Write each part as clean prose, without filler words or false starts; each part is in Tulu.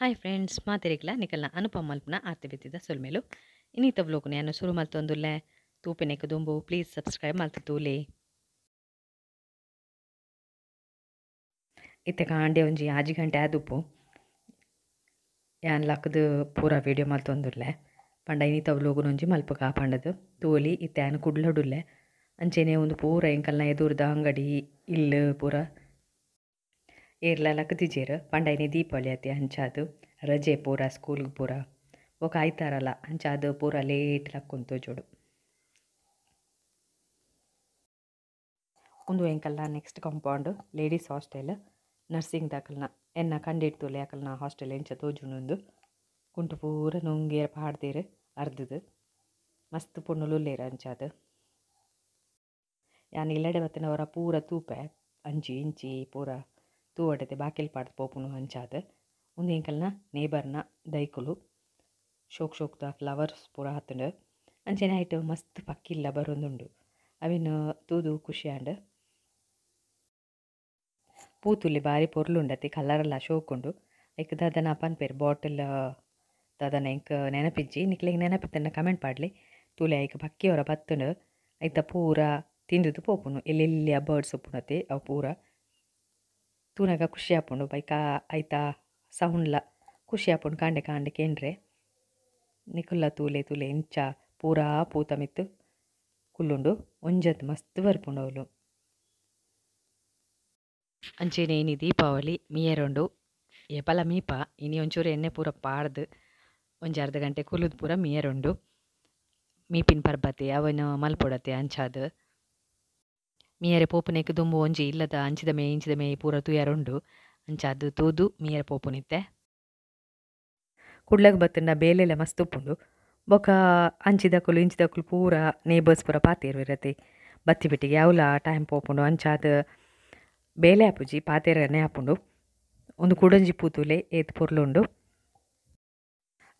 ಹಾಯ್ ಫ್ರೆಂಡ್ಸ್, ಮಾತೆರಿಗ್ಲ ನಿಕಲ್ನ ಅನುಪಮ ಮಲ್ಪುನ ಆರ್ತಿ ಬಿತ್ತಿದ ಸೊಲ್ಮೆಲು. ಇನ್ನಿತ ವ್ಲೋಗ್ನು ಯಾನು ಶುರು ಮಲ್ತೊಂದುಲ್ಲೆ. ತೂಪಿನೆಕ್ ದುಂಬು ಪ್ಲೀಸ್ ಸಬ್ಸ್ಕ್ರೈಬ್ ಮಲ್ತ್ ತೂಲೆ. ಇತ್ತೆ ಕಾಂಡೆ ಒಂಜಿ 6 ಗಂಟೆ ಆದುಪ್ಪು. ಯಾನ್ ಲಕ್ಕದು ಪೂರ ವೀಡಿಯೋ ಮಲ್ತೊಂದುಲ್ಲೆ. ಪಂಡ ಇನ್ನಿತ ವ್ಲೋಗ್ನು ಒಂಜಿ ಮಲ್ಪುಗ ಪಂಡದು ತೂಲಿ. ಇತ್ತೆ ಯಾನ್ ಕುಡ್ಲಡುಲ್ಲೆ. ಅಂಚೆನೆ ಒಂದು ಪೂರ ಎಂಕಲ್ನ ಎದುರುದ ಅಂಗಡಿ ಇಲ್ಲು ಪೂರ ಏರ್ಲ ಲಕ್ಕದಿಜೆರ್. ಪಂಡ ಇನಿ ದೀಪಾವಳಿ ಅತಿ ಅಂಚಾದ್ ರಜೆ ಪೂರ ಸ್ಕೂಲ್ಗೆ ಪೂರ ಬೊಕ ಆಯ್ತಾರಲ್ಲ ಅಂಚಾದ್ ಪೂರ ಲೇಟ್ ಲಕ್ಕೊಂದು ತೋಜೋಡು. ಉಂದು ಎಂಕಲ್ನ next compound ladies hostel nursing ದಾಕಲ್ನ ಎನ್ನ ಕಂಡಿಡ್ತುಲೆ ಅಕಲ್ನ ಹಾಸ್ಟೆಲ್ ಎಂಚ ತೋಜುಂಡು. ಕುಂಟು ಪೂರ ನುಂಗೇರ್ ಪಾಡ್ದೇರು ಅರ್ಧದು ಮಸ್ತ್ ಪೊಣ್ಣುಲು ಉಲ್ಲೇರು ಅಂಚಾದ್. ಯಾನ್ ಇಲ್ಲಡೆ ಬತ್ತಿನವರ ಪೂರ ತೂಪೆ ಅಂಚಿ ಇಂಚಿ ಪೂರ ತೂವಡತೆ ಬಾಕಿಲ್ ಪಾಡ್ದು ಪೋಪುನು ಅಂಚಾದ್. ಉಂದು ಎಂಕಲ್ನ ನೇಬರ್ನ ದೈಕುಲು ಶೋಕ್ ಶೋಕ್ದ ಫ್ಲವರ್ಸ್ ಪೂರ ಆತುಂಡು. ಅಂಚೆನೆ ಐಟ್ ಮಸ್ತ್ ಪಕ್ಕಿಲ್ಲ ಬರೊಂದುಂಡು. ಅವೆನ್ ತೂದು ಖುಷಿ ಆಂಡ್. ಪೂ ತೂಲೆ ಬಾರಿ ಪೊರ್ಲುಂಡತಿ, ಕಲರ್ಲ ಶೋಕುಂಡು. ಐಕ್ ದಾದನ ಪನ್ಪೆರ್ ಬಾಟಲ್ ದಾದನ ಎಂಕ್ ನೆನಪಿಜ್ಜಿ, ನಿಕ್ಲೆಗ್ ನೆನಪಿತ್ತಂಡ ಕಮೆಂಟ್ ಪಾಡ್ಲೆ. ತೂಲೆ ಐಕ್ ಪಕ್ಕಿ ಹೊರ ಬತ್ತುಂಡು. ಐತ ಪೂರ ತಿಂದುದು ಪೋಪುಂಡು. ಎಲ್ಲೆಲ್ಲಿಯ ಬರ್ಡ್ಸ್ ಉಪ್ಪುನತೆ ಅವು ಪೂರ ತೂನಗ ಖುಷಿ ಆಪುಂಡು. ಬೈಕ ಐತ ಸೌಂಡ್ಲ ಖುಷಿ ಆಪುಂಡು ಕಾಂಡೆ ಕಾಂಡೆ ಕೇಂಡ್ರೆ. ನಿಕುಲ್ಲ ತೂಲೆ ತೂಲೆ ಇಂಚ ಪೂರಾ ಪೂತ ಮಿತ್ತು ಕುಲ್ಲುಂಡು. ಒಂಜತ್ ಮಸ್ತ್ ಬರ್ಪುಂಡು ಅವ್ಲು. ಅಂಚೆನೆ ಇನಿ ದೀಪಾವಳಿ ಮೀಯರುಂಡು. ಏಪಲ ಮೀಪ ಇನಿ ಒಂಚೂರು ಎಣ್ಣೆ ಪೂರ ಪಾಡ್ದು ಒಂಜಿ ಅರ್ಧ ಗಂಟೆ ಕುಲ್ಲುದು ಪೂರ ಮೀಯರುಂಡು. ಮೀಪಿನ ಪರ್ಬತೆ ಅವನ ಮಲ್ಪೊಡತೆ ಅಂಚಾದ್. ಮೀಯರೆ ಪೋಪುನೆಕ್ ದುಂಬು ಒಂಜಿ ಇಲ್ಲದ ಅಂಚಿದ ಮೇ ಇಂಚಿದ ಮೇ ಪೂರ ತೂಯರುಂಡು. ಅಂಚಾದ್ ತೂದು ಮೀಯರೆ ಪೋಪುನಿತ್ತೆ. ಕುಡ್ಲಗ್ ಬತ್ತಂಡ ಬೇಲೆಲ ಮಸ್ತ್ ಉಪ್ಪುಂಡು. ಬೊಕ ಅಂಚಿದಕುಲು ಇಂಚಿದಕುಲು ಪೂರ ನೇಬರ್ಸ್ ಪೂರ ಪಾತೆರುವೆರತೆ. ಬತ್ತಿ ಬಿಟ್ಟಿಗೆ ಯಾವ್ಲ ಟೈಮ್ ಪೋಪುಂಡು. ಅಂಚಾದ್ ಬೇಲೆ ಆಪುಜಿ, ಪಾತೆರನೆ ಆಪುಂಡು. ಒಂದು ಕುಡೊಂಜಿ ಪೂ ತೂಲೆ ಏತ್ ಪೊರ್ಲುಂಡು.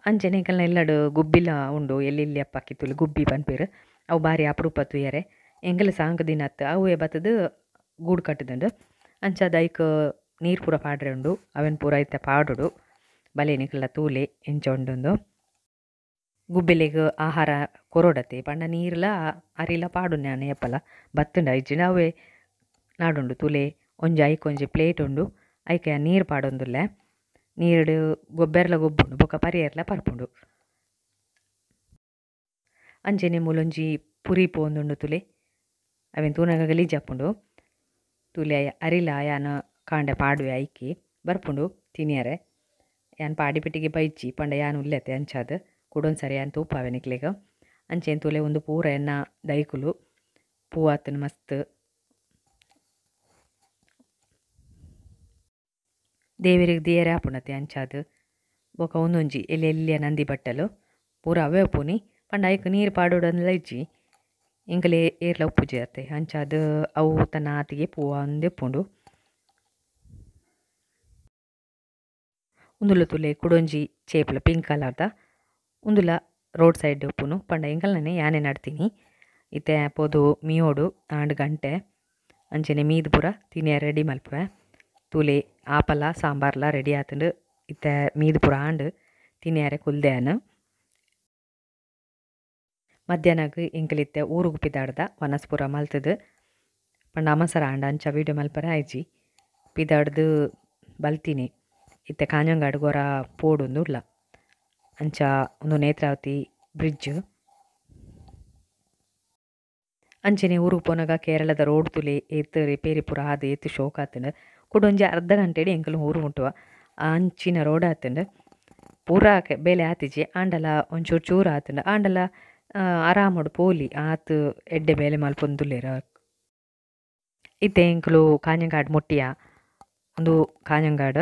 ಅಂಚೆನೆ ಎಂಕಲ್ನ ಇಲ್ಲಡ್ ಗುಬ್ಬಿಲ ಉಂಡು. ಎಲ್ಲೆಲ್ಲಿ ಅಪ್ಪಕ್ಕಿ ತೂಲೆ ಗುಬ್ಬಿ ಪನ್ಪೆರ್. ಅವು ಬಾರಿ ಅಪರೂಪ ತೂಯರೆ. ಎಂಕಲ್ ಸಾಂಕ್ ದಿನತ್ ಅವುವೆ ಬತ್ತುದು ಗೂಡು ಕಟ್ಟುದುಂಡು. ಅಂಚಾದ್ ಐಕ್ ನೀರು ಪೂರ ಪಾಡ್ರೆ ಉಂಡು. ಅವೆನ್ ಪೂರ ಐತ ಪಾಡೊಡು. ಬಲೆ ನಿಕಲ್ನ ತೂಲೆ ಎಂಚ ಉಂಡುಂದು. ಗುಬ್ಬಿಲೆಗ್ ಆಹಾರ ಕೊರೊಡತೆ ಪಂಡ ನೀರ್ಲ ಅರಿಲ ಪಾಡುನೆ ಯಾನ್ ಏಪಲ ಬತ್ತುಂಡ ಇಜ್ಜಿಂಡ ಅವೇ ನಾಡುಂಡು. ತೂಲೆ ಒಂಜಿ ಐಕ್ ಒಂಜಿ ಪ್ಲೇಟ್ ಉಂಡು. ಐಕ್ ಯಾನ್ ನೀರು ಪಾಡೊಂದುಲ್ಲೆ. ನೀರ್ಡ್ ಗೊಬ್ಬೆರ್ಲ ಗೊಬ್ಬುಂಡು ಬೊಕ ಪರಿಯೆರ್ಲ ಪರ್ಪುಂಡು. ಅಂಚೆನೆ ಮೂಲೊಂಜಿ ಪುರಿ ಪೋವೊಂದುಂಡು ತೂಲೆ. ಅವೆನ್ ತೂನಗ ಗಲೀಜ್ ಆಪುಂಡು. ತೂಲೆ ಅರಿಲ ಯಾನ್ ಕಾಂಡೆ ಪಾಡುವೆ ಐಕಿ ಬರ್ಪುಂಡು ತಿನಿಯರೆ. ಯಾನ್ ಪಾಡಿ ಪೆಟ್ಟಿಗೆ ಬೈಜಿ ಪಂಡ ಯಾನ್ ಉಲ್ಲೆತೆ ಅಂಚಾದ್ ಕುಡೊಂದ್ಸರಿ ಯಾನ್ ತೂಪಾವೆ ನಿಕ್ಲೆಗ್. ಅಂಚೆನೆ ತೂಲೆ ಒಂದು ಪೂರ ಎನ್ನ ದೈಕುಲು ಪೂ ಆತುಂಡು ಮಸ್ತ್. ದೇವೆರಿಗೆ ದಿಯರೆ ಆಪುಂಡತೆ ಅಂಚಾದ್. ಬೊಕ ಒಂದೊಂಜಿ ಎಲ್ಲೆಲ್ಲಿಯ ನಂದಿ ಬಟ್ಟಲು ಪೂರ ಅವೇ ಉಪ್ಪುನಿ. ಪಂಡ ಐಕ್ ನೀರು ಪಾಡೊಡಂದ್ಲ ಇಜ್ಜಿ. ಎಂಕಲೆ ಏರ್ಲ ಉಪ್ಪುಜಿ ಅತ್ತೆ. ಅಂಚಾದ್ ಅವು ತನ್ನ ಆತಿಗೆ ಪೂವಂದೆ ಉಪ್ಪುಂಡು. ಉಂದುಲ ತೂಲೆ ಕುಡೊಂಜಿ ಚೇಪುಲ ಪಿಂಕ್ ಕಲರ್ದ. ಉಂದುಲ ರೋಡ್ ಸೈಡ್ ಉಪ್ಪುನು. ಪಂಡ ಎಂಕಲ್ನನೆ ಯಾನೆ ನಡ್ತೀನಿ. ಇತ್ತೆ ಪೋದು ಮೀಯೋಡು ಆಂಡ್ ಗಂಟೆ. ಅಂಚೆನೆ ಮೀದ್ ಪೂರ ತಿನಿಯರೆ ರೆಡಿ ಮಲ್ಪುವೆ. ತೂಲೆ ಆಪಲ ಸಾಂಬಾರ್ಲ ರೆಡಿ ಆತುಂಡು. ಇತ್ತೆ ಮೀದ್ ಪೂರ ಆಂಡ್ ತಿನಿಯರೆ ಕುಲ್ದೆ ಯಾನ್. ಮಧ್ಯಾಹ್ನಗ್ ಎಂಕಲಿತ್ತೆ ಊರುಗು ಪಿದಾಡ್ದ ವನಸ್ ಪೂರ ಮಲ್ತುದು. ಪಂಡ ಅಮಸರ ಆಂಡ ಅಂಚ ವೀಡಿಯೋ ಮಲ್ಪರೆ ಆಯ್ಜಿ. ಪಿದಾಡ್ದು ಬಲ್ತಿನಿ. ಇತ್ತೆ ಕಾಂಜಂಗಾಡ್ ಗೊರ ಪೋಡುಂದು ಉಲ್ಲ. ಅಂಚ ಉಂದು ನೇತ್ರಾವತಿ ಬ್ರಿಡ್ಜ್. ಅಂಚೆನೆ ಊರುಗು ಪೋನಗ ಕೇರಳದ ರೋಡ್ ತೂಲೆ ಏತ್ ರಿಪೇರಿ ಪೂರ ಆದ್ ಏತ್ ಶೋಕ್ ಆತುಂಡು. ಕುಡೊಂಜಿ ಅರ್ಧ ಗಂಟೆಡ್ ಎಂಕಲು ಊರು ಮುಟ್ಟುವ ಅಂಚಿನ ರೋಡ್ ಆತುಂಡು. ಪೂರ ಬೇಲೆ ಆತಿಜಿ ಆಂಡಲ ಒಂಚೂರು ಚೂರು ಆತುಂಡು. ಆಂಡಲ ಆರಾಮಡು ಪೋಲಿ ಆತ್ ಎಡ್ಡೆ ಬೇಲೆ ಮಲ್ಪೊಂದುಲ್ಲೆರ್. ಇತ್ತೆ ಎಂಕುಲು ಕಾಂಜಂಗಾಡ್ ಮುಟ್ಟಿಯ. ಉಂದು ಕಾಂಜಂಗಾಡ್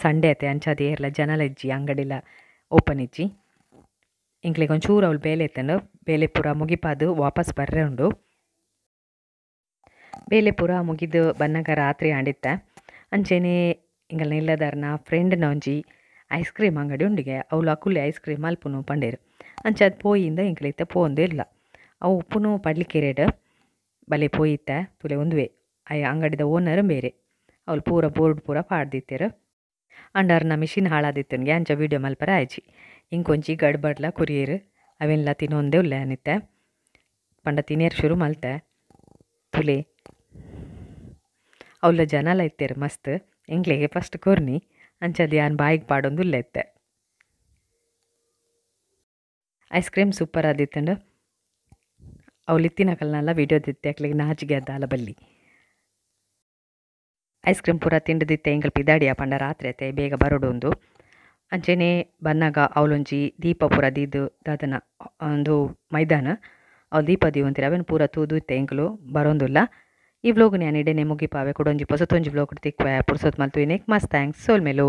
ಸಂಡೆ ಅತೆ ಅಂಚಾದ್ ಏರ್ಲ ಜನಲ ಇಜ್ಜಿ, ಅಂಗಡಿಲ ಓಪನ್ ಇಜ್ಜಿ. ಎಂಕ್ಲೆಗ್ ಒಂಚೂರು ಅವ್ಲು ಬೇಲೆ ಇತ್ತುಂಡು. ಬೇಲೆ ಪೂರ ಮುಗಿಪಾದ್ ವಾಪಸ್ ಬರ್ರೆ ಉಂಡು. ಬೇಲೆ ಪೂರ ಮುಗಿದು ಬನ್ನಗ ರಾತ್ರಿ ಆಂಡಿತ್ತೆ. ಅಂಚೆನೆ ಎಂಕಲ್ನ ಇಲ್ಲದಾರ್ನ ಫ್ರೆಂಡ್ನ ಒಂಜಿ ಐಸ್ ಕ್ರೀಮ್ ಅಂಗಡಿ ಉಂಡಿಗೆ. ಅವ್ಲು ಅಕುಲೆ ಐಸ್ ಕ್ರೀಮ್ ಮಲ್ಪುನು ಪಂಡೇರು. ಅಂಚಾದ್ ಪೋಯಿಂದ ಎಂಕಲಿತ್ತೆ ಪೋವೊಂದು ಇಲ್ಲ. ಅವು ಉಪ್ಪುನು ಪಡ್ಲಿಕೆರೆಡ್ ಬಲೆ ಪೋಯಿತ್ತೆ. ತೂಲೆ ಉಂದುವೆ ಅಂಗಡಿದ ಓನರ್ ಬೇರೆ. ಅವ್ಲು ಪೂರ ಬೋರ್ಡ್ ಪೂರ ಪಾಡ್ದಿತ್ತೆರ್. ಆಂಡ ಅರ್ನ ಮಿಷಿನ್ ಹಾಳಾದಿತ್ತನ್ಗೆ ಅಂಚ ವೀಡಿಯೋ ಮಲ್ಪರೆ ಆಯ್ಜಿ. ಇಂಕೊಂಜಿ ಗಡ್ಬಡ್ಲ ಕೊರಿಯೆರ್ ಅವೆನ್ಲ ತಿನೊಂದೇ ಉಲ್ಲೆ ಅನಿತ್ತೆ ಪಂಡ ತಿನೇರ್ ಶುರು ಮಲ್ತೆ ತುಲೆ ಅವ್ಲ ಜನಲ ಇತ್ತೆರ್ ಮಸ್ತ್ ಎಂಕ್ಲೆಗೆ ಫಸ್ಟ್ ಕೊರ್ನಿ ಅಂಚಾದ್ ಯಾನ್ ಬಾಯಿಗ್ ಪಾಡೊಂದು ಉಲ್ಲೆ ಇತ್ತೆ. ಐಸ್ ಕ್ರೀಮ್ ಸೂಪರ್ ಆದಿತ್ತುಂಡು. ಅವ್ಲು ಇತ್ತಿನಕಲ್ನೆಲ್ಲ ವೀಡಿಯೋ ದಿತ್ತೆ ಅಕ್ಲೆಗ್ ನಾಚಿಗೆ ದಾಲ ಬಲ್ಲಿ. ಐಸ್ ಕ್ರೀಮ್ ಪೂರ ತಿಂಡದಿತ್ತೆ ಎಂಕಲ್ ಪಿದಾಡಿಯ ಪಂಡ ರಾತ್ರಿ ಅತ್ತೆ ಬೇಗ ಬರೊಡು ಅಂಚೆನೆ ಬನ್ನಗ ಅವಲೊಂಜಿ ದೀಪ ಪೂರ ದೀದ್ ದಾದನ ಉಂದು ಮೈದಾನ ಅವು ದೀಪ ದೀವೊಂತೆರ್ ಅವೆನ್ ಪೂರ ತೂದು ಇತ್ತೆ ಎಂಕುಲು ಬರೊಂದುಲ್ಲ. ಈ ವ್ಲೋಗ್ ಯಾನ್ ಇಡೆನೆ ಮುಗಿಪಾವೆ ಕುಡೊಂಜಿ ಪೊಸತೊಂಜಿ ವ್ಲೋಗ್ ತಿಕ್ಕುವೆ ಪುರ್ಸೊತ್ ಮಲ್ತು ಇನೇಕ್ ಮಸ್ತ್ thanks ಸೊಲ್ಮೆಲು.